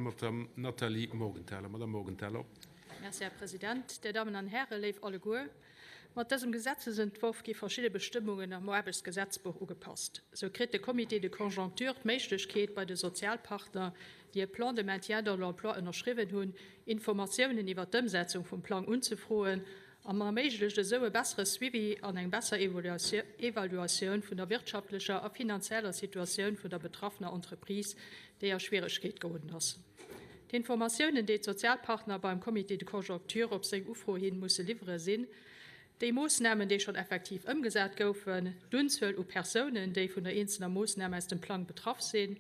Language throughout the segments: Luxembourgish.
mat der Nathalie Morgenthaler. Madame Morgenthaler. Merci, Här President. Dir Dammen an Hären, léif alleguer, mat dësem Gesetzesentworf gi verschidde Bestëmmungen am Aarbechtsgesetzbuch ugepasst. Sou kritt de Comité de conjoncture d'Méiglechkeet, bei de Sozialpartner, déi e Plan de maintien dans l'emploi ënnerschriwwen hunn, Informatiounen iwwert d'Ëmsetzung vum Plang unzefroen an erméiglecht esou e bessere Suivi an eng besser Evaluatioun vun der wirtschaftlecher a finanzieller Situatioun vun der betraffener Entreprise, déi a Schwieregkeet geroden ass. D'Informatiounen, déi d'Sozialpartner beim Comité de conjoncture op seng Ufro hin musse liwwere sinn, déi Moossnamen, déi schonn effektiv ëmgesat goufen, d'Unzuel u Persounen, déi vun der eenzelner Moossnam aus dem Plang betraff sinn,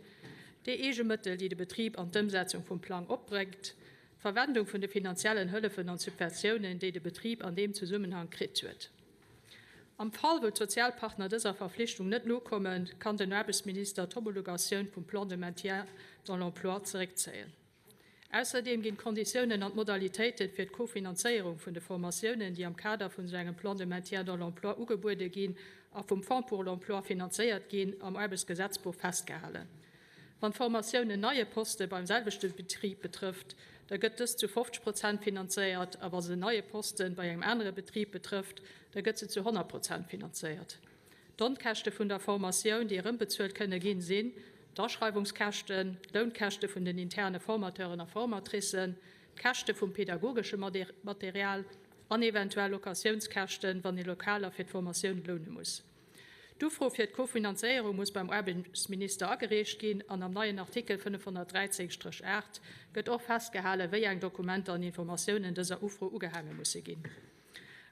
déi Eegemëttel, déi de Betrib an d'Ëmsetzung vum Plang opbréngt, d'Verwendung vun de finanziellen Hëllefen an Subventiounen, déi de Betrib an deem Zesummenhang kritt huet. Am Fall, wou d'Sozialpartner dëser Verflichtung net nokommen, kann den Aarbechtsminister d'Homologatioun vum Plan de maintien dans l'emploi zeréckzéien. Ausserdeem ginn d'Konditiounen an d'Modalitéiten fir d'Kofinanzéierung vun de Formatiounen, déi am Kader vun esou engem Plan de maintien dans l'emploi ugebuede ginn a vum Fonds pour l'emploi finanzéiert ginn, am Aarbechtsgesetzbuch festgehalen. Wann d'Formatioun en neie Poste beim selwechte Betrib betrëfft, da gëtt dës zu 50 Prozent finanzéiert, a wa se en neie Poste bei engem anere Betrib betrëfft, da gëtt se zu 100 Prozent finanzéiert. D'Onkäschte vun der Formatioun, déi erëmbezuelt kënne ginn, sinn, d'Aschreiwungskäschten, d'Lounkäschte vun den interne Formateuren a Formatricen, d'Käschte vum pedagogesche Material an eventuell Locatiounskäschten, wann ee Lokaler fir d'Formatioun loune muss. D'Ufro fir d'Kofinanzéierung muss beim Aarbechtsminister agereecht ginn an am neien Artikel 513-8 gëtt och festgehalen, wéi eng Dokumenter an Informatiounen dëser Ufro ugehaange musse ginn.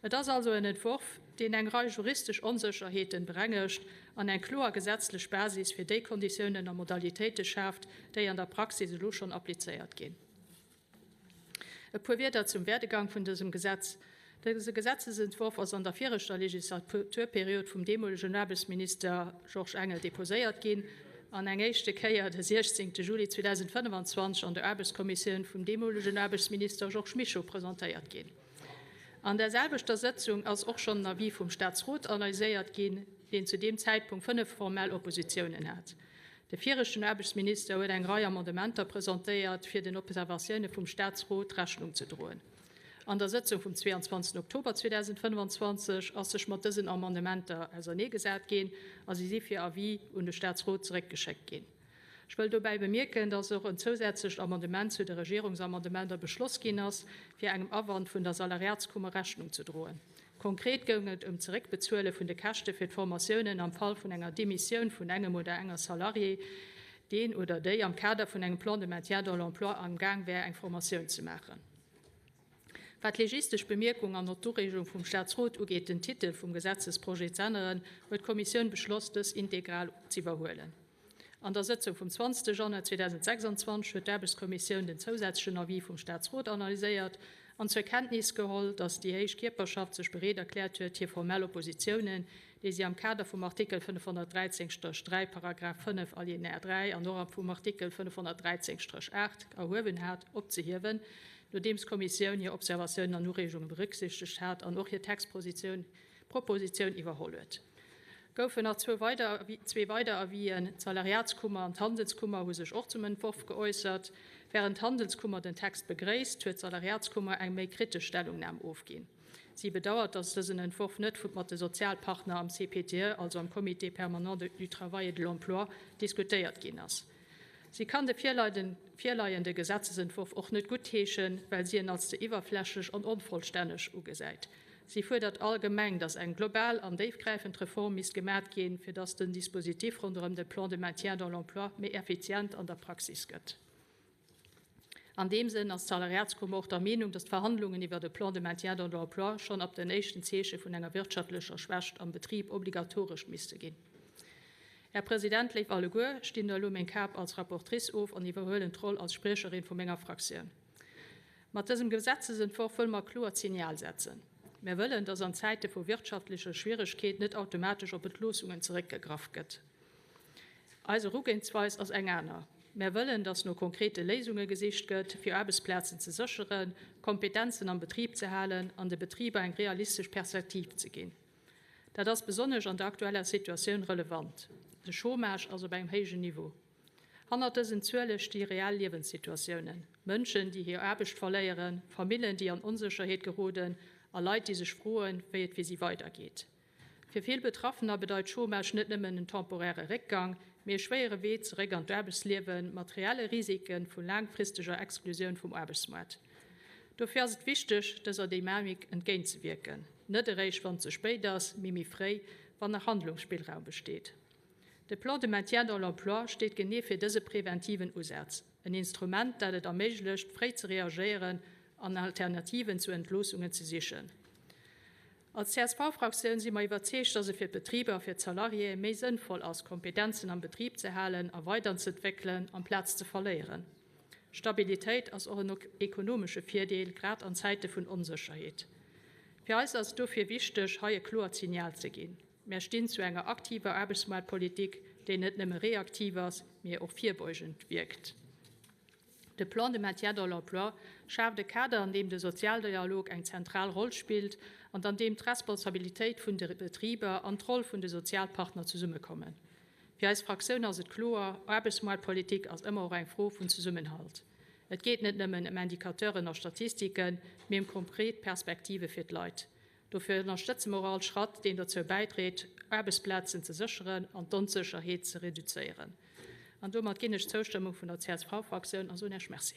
Et ass also en Entworf, deen eng Rei juristesch Onsécherheeten berengegt an eng kloer gesetzlech Basis fir déi Konditiounen a Modalitéite schaaft, déi an der Praxis elo schonn applizéiert ginn. E puer Wierder zum Werdegang vun dësem Gesetz. Dëse Gesetzesentworf ass an der viregter Legislaturperiod vum deemolegen Aarbechtsminister Georges Engel deposéiert ginn an eng éischte Kéier de 16 Juli 2025 an der Aarbechtskommissioun vum deemolegen Aarbechtsminister Georges Mischo presentéiert ginn. An där selwechter Sëtzung ass och schonn en Avis vum Staatsrot analyséiert ginn, deen zu deem Zäitpunkt fënnef formell Oppositiounen hat. De viregten Aarbechtsminister huet eng Rei Amendementer presentéiert, fir den Observatioune vum Staatsrot Rechnung ze droen. An der Sëtzung vum 22 Oktober 2025 ass sech mat dësen Amendementer auserneegesat ginn a si si fir Avis un de Staatsrot zeréckgeschéckt ginn. Ech wëll dobäi bemierken, dass och en zousätzlecht Amendement zu de Regierungsamendementer beschloss ginn ass, fir engem Awand vun der Salariatskummer Rechnung ze droen. Konkret goung et ëm d'Zeréckbezuele vun de Käschte fir d'Formatiounen am Fall vun enger Demissioun vun engem oder enger Salariée, deen oder déi am Kader vun engem Plan de maintien dans l'emploi am Gaang wär, eng Formatioun ze maachen. Wat d'legistesch Bemierkung an och d'Ureegung vum Staatsrot ugeet, den Titel vum Gesetzesprojet z'änneren, huet d'Kommissioun beschloss, dës integral z'iwwerhuelen. An der Sëtzung vum 20 Januar 2026 huet d'Aarbechtskommissioun den zousätzlechen Avis vum Staatsrot analyséiert an zur Kenntnis geholl, datt déi héich Kierperschaft sech bereet erkläert huet, hir formell Oppositiounen, déi si am Kader vum Artikel 513-3, Paragraf 5, Alinéa 3 an och vum Artikel 513-8 erhuewen hat, opzehiewen, nodeems d'Kommissioun hir Observatiounen an Ureegunge berücksichtegt hat an och hir Textpositioun Propositioun iwwerholl huet. Goufen nach zwou weider zwee weider Avisen. D'Salariatskummer an d'Handelskummer hu sech och zum Entworf geäussert. Wärend d'Handelskummer den Text begréisst, huet d'Salariatskummer eng méi kritesch Stellungnam ofginn. Si bedauert, datt dësen Entworf net vu mat de Sozialpartner am CPTE, also am Comité permanent du travail et de l'emploi, diskutéiert ginn ass. Si kann de virleiende Gesetzesentworf och net guttheeschen, well si en als ze iwwerflächlech an onvollstänneg ugesäit. Si fuerdert allgemeng, datt eng global an déifgräifend Reform misst gemat ginn, fir datt den Dispositif ronderëm de Plan de maintien dans l'emploi méi effizient an der Praxis gëtt. An deem Sënn ass d'Salariatskummer och der Meenung, datt d'Verhandlungen iwwert e Plan de maintien dans l'emploi schonn ab den éischten Zeeche vun enger wirtschaftlecher Schwächt am Betrib obligatoresch misste ginn. Här President, léif alleguer, ech dinn der elo meng Kap als Rapportrice of an iwwerhuelen d'Roll als Spriecherin vu menger Fraktioun. Mat dësem Gesetzesentworf wëlle mer e kloert Signal setzen. Mär wëllen, dass an Zäite vu wirtschaftlecher Schwieregkeet net automatesch op Entloossungen zeréckgegraff gëtt. Eis Erugehensweis ass eng aner. Mär wëllen, dass no konkrete Léisunge gesicht gëtt, fir Aarbechtsplazen ze sécheren, Kompetenzen am Betrib ze halen an de Betriber eng realistesch Perspektiv ze ginn. Dat ass besonnesch an der aktueller Situatioun relevant. De Chômage ass op engem héijen Niveau. Hannert dësen Zuele sti reell Liewenssituatiounen, Mënschen, déi hir Aarbecht verléieren, Famillen, déi an Onsécherheet geroden a Leit, déi sech froen, wéi et fir si weidergeet. Fir vill Betraffener bedeit Chômage net nëmmen en temporäre Réckgang, mee e schwéiere Wee zeréck an d'Aarbechtsliewe mat reelle Risike vu laangfristeger Exklusioun vum Aarbechtsmoart. Dofir ass et wichteg, dëser Dynamik entgéintzewierken, net eréischt wann et ze spéit ass, mee méi fréi, wann nach Handlungsspillraum besteet. De Plan de maintien dans l'emploi steet genee fir dëse preventiven Usaz, en Instrument, dat et erméiglecht, fréi ze reagéieren an Alternativen zu Entloossungen ze sichen. Als CSV-Fraktioun si mer iwwerzeegt, dass et fir d'Betriber a fir d'Salariéë méi sënnvoll ass, Kompetenzen am Betrib ze halen a weiderzentwéckelen, amplaz ze verléieren. Stabilitéit ass och en ekonomesche Virdeel, grad an Zäite vun Onsécherheet. Fir eis ass et dofir wichteg, hei e kloert Signal ze ginn. Mär stinn zu enger aktiver Aarbechtsmaartpolitik, déi net nëmme reaktiv ass, mee och virbeugend wierkt. De Plan de maintien dans l'emploi schaaft e Kader, an deem de Sozialdialog eng zentral Roll spillt an an deem d'Responsabilitéit vun de Betriber an d'Roll vun de Sozialpartner zesummekommen. Fir eis Fraktioun ass et kloer, Aarbechtsmoartpolitik ass ëmmer och eng Fro vun Zesummenhalt. Et geet net nëmmen ëm Indicateuren a Statistiken, mee ëm konkret Perspektive fir d'Leit. Dofir ënnerstëtze mer och all Schratt, deen dozou bäidréit, Aarbechtsplazen ze sécheren an d'Onsécherheet ze reduzéieren. An domat ginn ech d'Zoustëmmung vun der CSV-Fraktioun a soen Iech Merci.